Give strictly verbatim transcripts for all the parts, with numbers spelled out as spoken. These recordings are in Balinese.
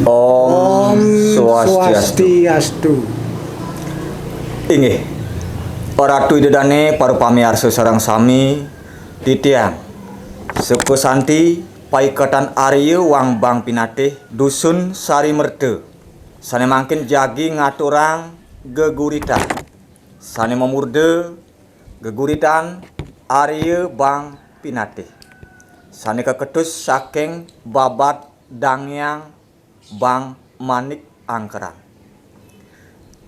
Om Swastiastu. Inggih. Ratu Ida Dane, para pamiarsa sareng sami, titiang Suku Santi, paiketan Arya Wangbang Pinatih, Dusun Sari Merta, sane mangkin jagi ngaturang geguritan sane mamurda geguritan Arya Bang Pinatih, sane kaketus saking babad Dangyang Bang Manik Angkeran.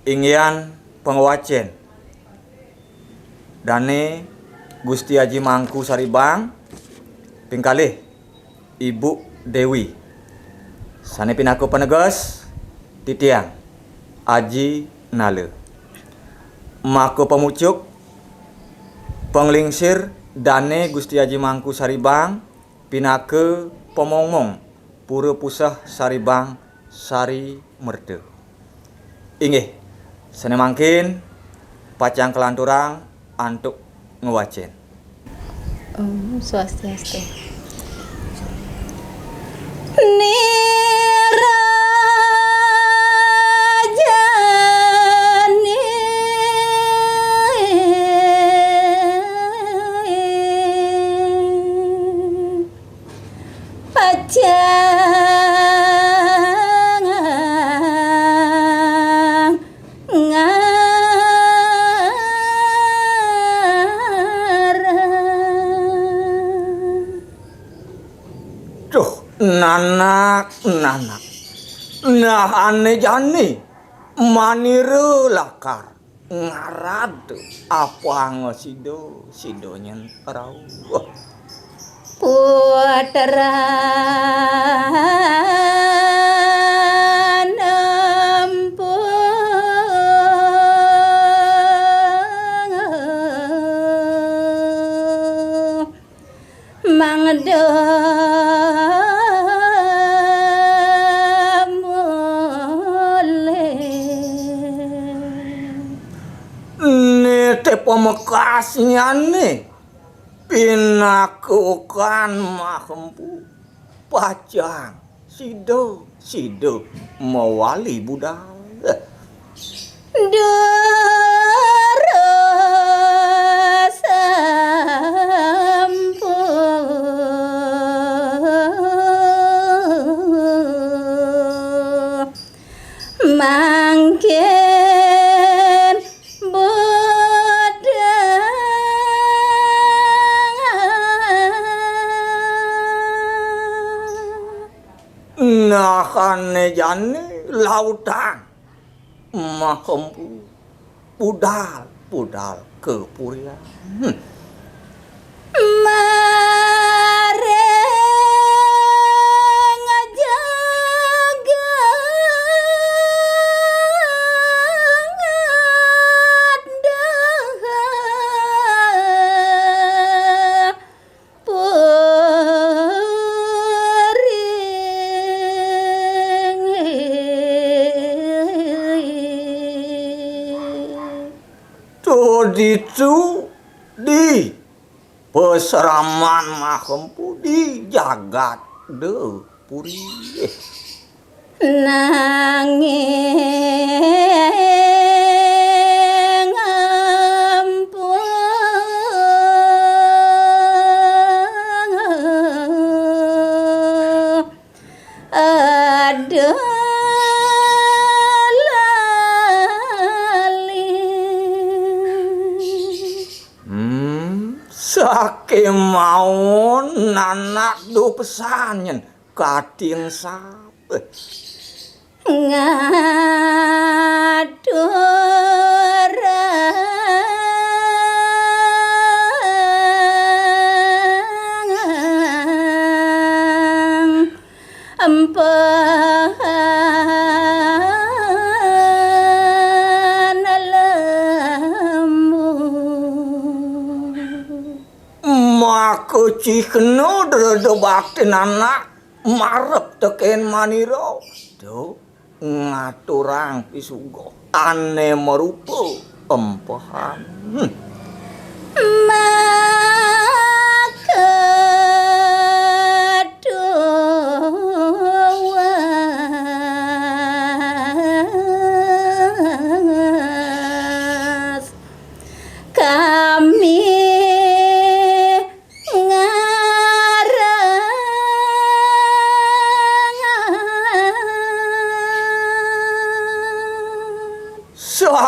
Inggihan pangwacen dane Gusti Aji Mangku Saribang, ping kalih Ibu Dewi. Sane pinaka paneges, titiang Aji Nala. Maka pamucuk, panglingsir dane Gusti Aji Mangku Saribang pinaka pamongmong Pura Puseh Saribang Sari Merta. Inggih, sane mangkin pacang kalanturang antuk ngwacen. Om Swastiastu. Nirajani pacang ngarang. Duh, nanak, nanak. Nah, ane jani manira lakar ngarad apanga sida, sida nyen rauh. Putra nempuh mangda mulih. Nete pamekasnyane pinaka okan mahempu pacang sida, sida mawali budal. Durus empu mangkin budal. Nah, ane jani lautang mahempu budal, budal ka purian. Hmm. Maring jagat Puri. To ditu di pasraman mahempu di jagat de puri. Nanging ampun ada lali. Hmm, sakémaon nanak duh pesan nyen kating sap. Ngaturang empehan lembu. Maka cihna dreda baktin anak marep tekén manira. Duh, ngaturang pisuguh ané marupa empehan. Maka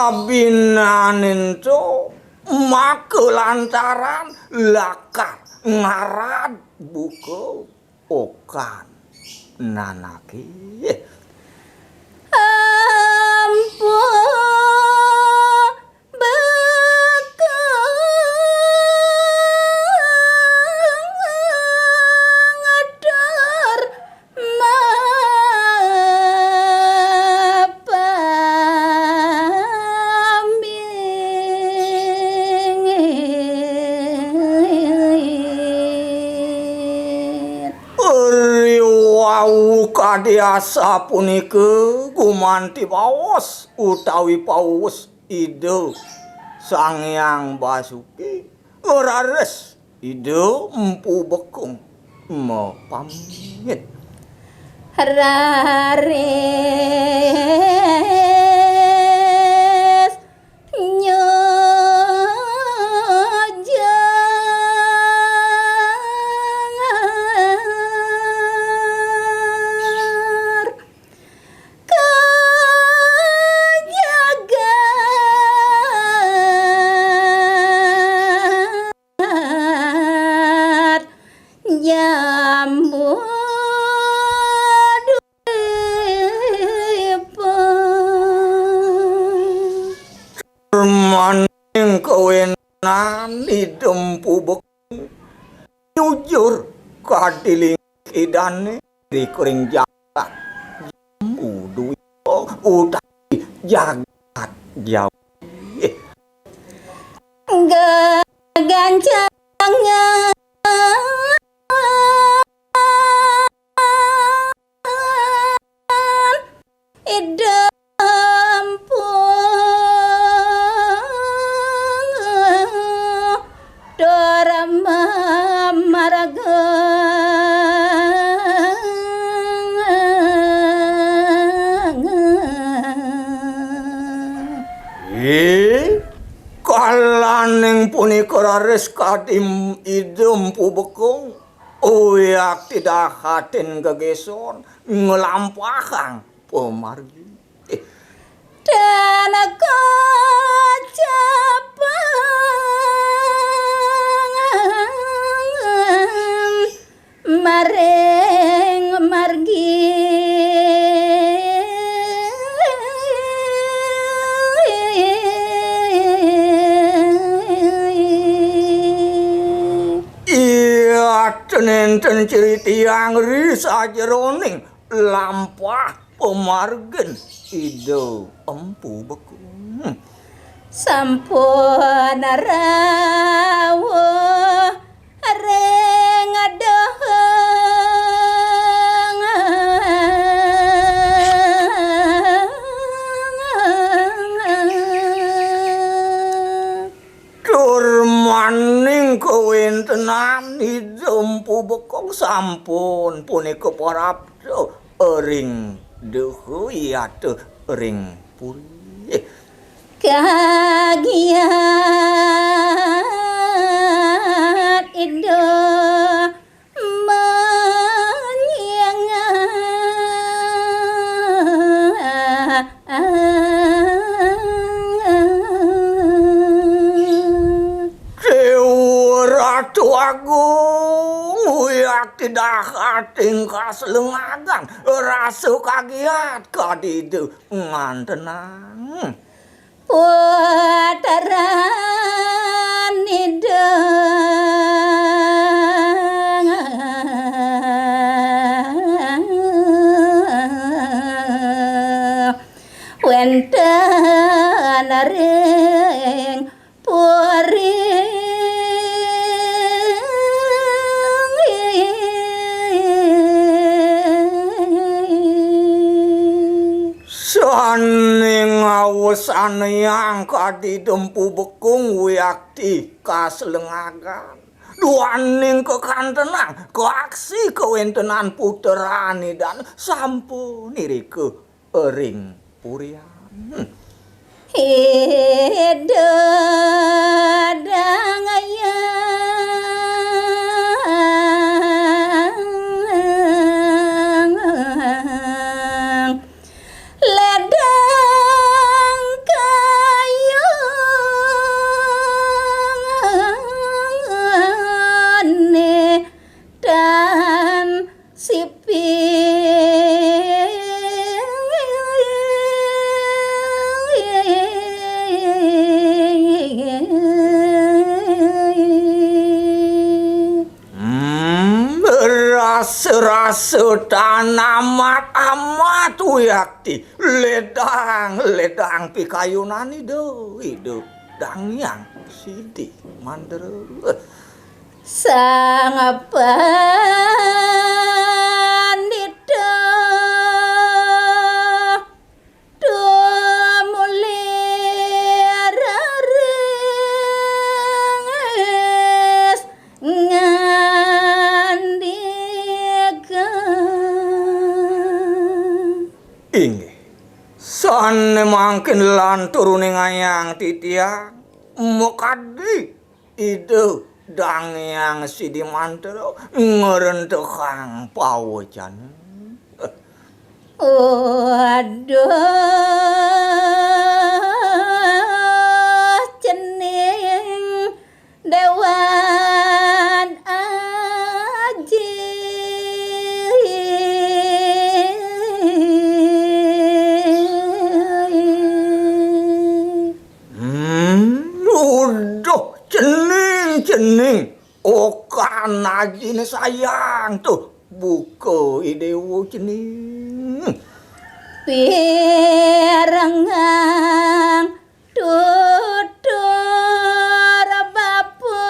Abinaninto maka lantaran lakar ngarad buka okan nanake. Ampun baka ngatur mapamingir. Riwau kadi asapunika gumanti baos utawi paus Ida Sang Hyang Basuki raris Ida Empu Bekung mapamit. Raris nyujur ka jagat Jambu Dipa. Maning kawenan Ida Empu Bekung nyujur kadi lingkidane ri kering jagat Jambu Dipa utawi jagat Jawi. Gegancangan Ida Empu Dharma Marga. Eh, kalaning punika raris kadi Ida Empu Bekung wiakti dahating gegison nglampahang pamargi. Eh. Dan kocapang maring margi. Iya, ten-, ten-, ciri tiang ri sajeroning lampah pamargin Ida Empu Bekung. Sampun rawuh ring dohong. Tur maning kawentenan Ida Empu Bekung sampun punika parapta ring daha yata ring puri. Kagiat Ida manyengah. Dewa Ratu Agung, wiakti dahating kaslengagan, rasa kagiat kadida ngantenang. Puteran Ida wenten ring puri. Sane ngawesanayang kadi Ida Empu Bekung wiakti kaslengagan. Duaning kakantenan, kaaksi kawentenan puteran Idan sampun irika ring purian. Ida dang ayang ledang ka Setanamat amat wiakti, ledang-ledang pikayunan Ida, Ida Dang Hyang Sidi Mantra. Sang Pandita tumuli raris ngandika. Inggih, sané mangkin lantur uningayang titiang, makadi Ida Dang Hyang Sidi Mantra ngrentehang pawecana. Waduh, cening Déwan Aji. Hmm, uduh, cening, cening. Okan ajiné sayang tuh, buka I Déwa cening. Pirengang tutur bapa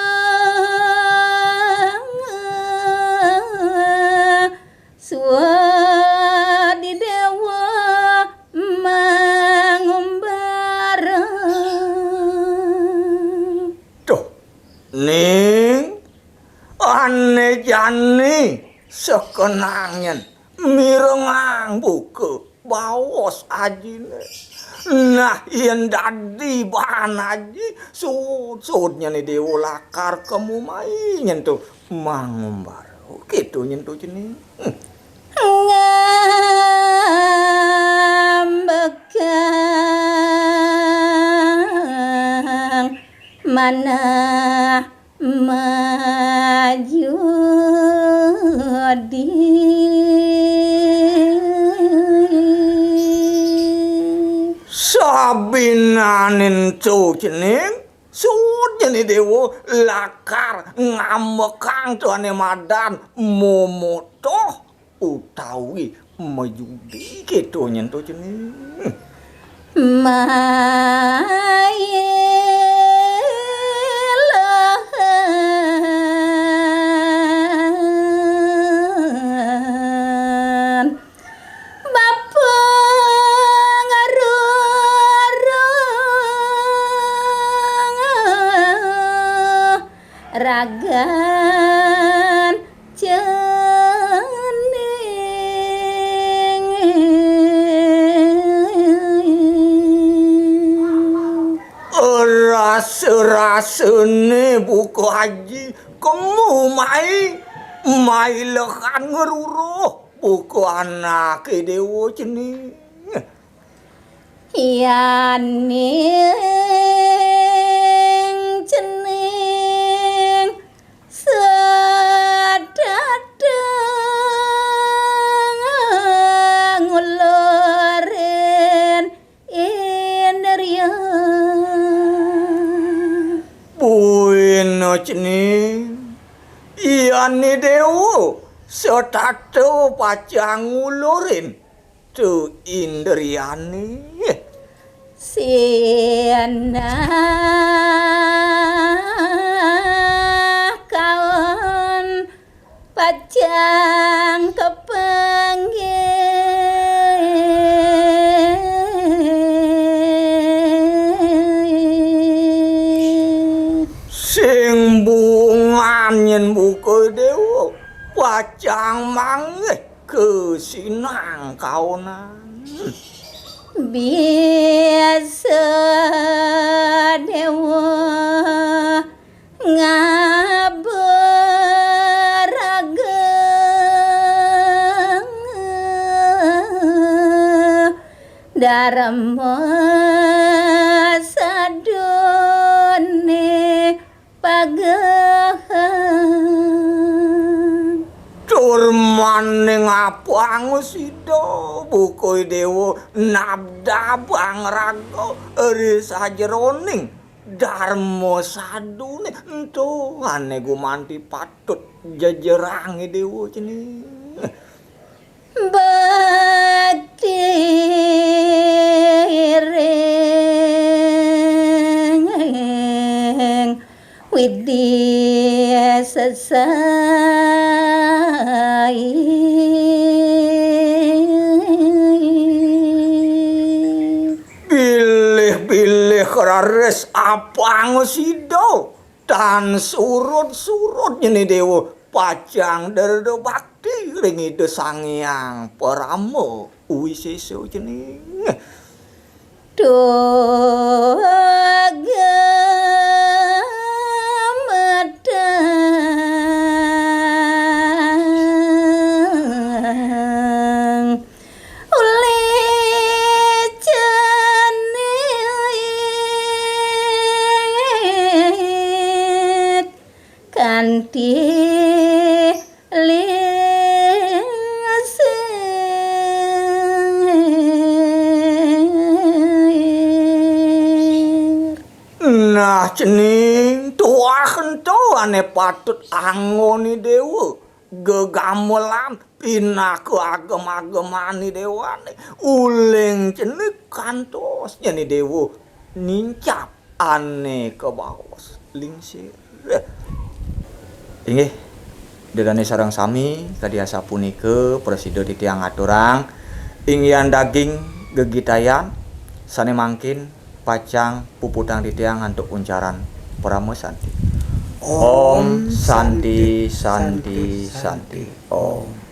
Swadhi Déwa mangumbara. Duh, ning, ané jani sekenang nyén mirengang buka baos ajiné. Nah, yén dadi baan aji, suud-suud nyén I Déwa lakar kemu mai nyén to mangumbara. Kéto nyén to cening. Ngambekang manah majudi. Sabinané to cening, suud nyén I Déwa lakar ngambekang to ané madan momotoh utawi majudi, kéto nyén to cening. Mailehan bapa ngarurung ragan cening. Rasa-rasané buka aji kemu mai, mailehan ngruruh buka anaké Déwa cening. Yaning cening sedateng ngulurin indriya. Buina cening, yané Déwa setata pacang ngulurin tu indriyané. Sinah kaon pacang kapanggih. Sing bungan nyén buka Déwa pacang manggih ka sinangkaonan. Bisa Déwa ngaba raga darma saduné pagehan. Tur maning apang sida buka Déwa nabdabang raga ri sajeroning darma saduné, ento ané gumanti patut jejerangé Déwa cening. Sai. Bilih-bilih raris apang sida tan surut-surut nyeni dewa pacang derda bakti ring Ida Sang Hyang Parama Wisesa cening. Duh gemeteng uli cenit kanthi lingsir. Nah, cening tuah ento ane patut anggone dewa, gegamelan pinaka agem-agemane dewane. Uling cening kantos nyeni dewa nincap ane kabaos lingsir. Inggih, Ida dane sareng sami, kadi asapunika prasida titiang aturang, inggihan daging gegitayan sane mangkin pacang puputang titiang antuk uncaran parama santi. Om Santi, Santi, Santi. Om.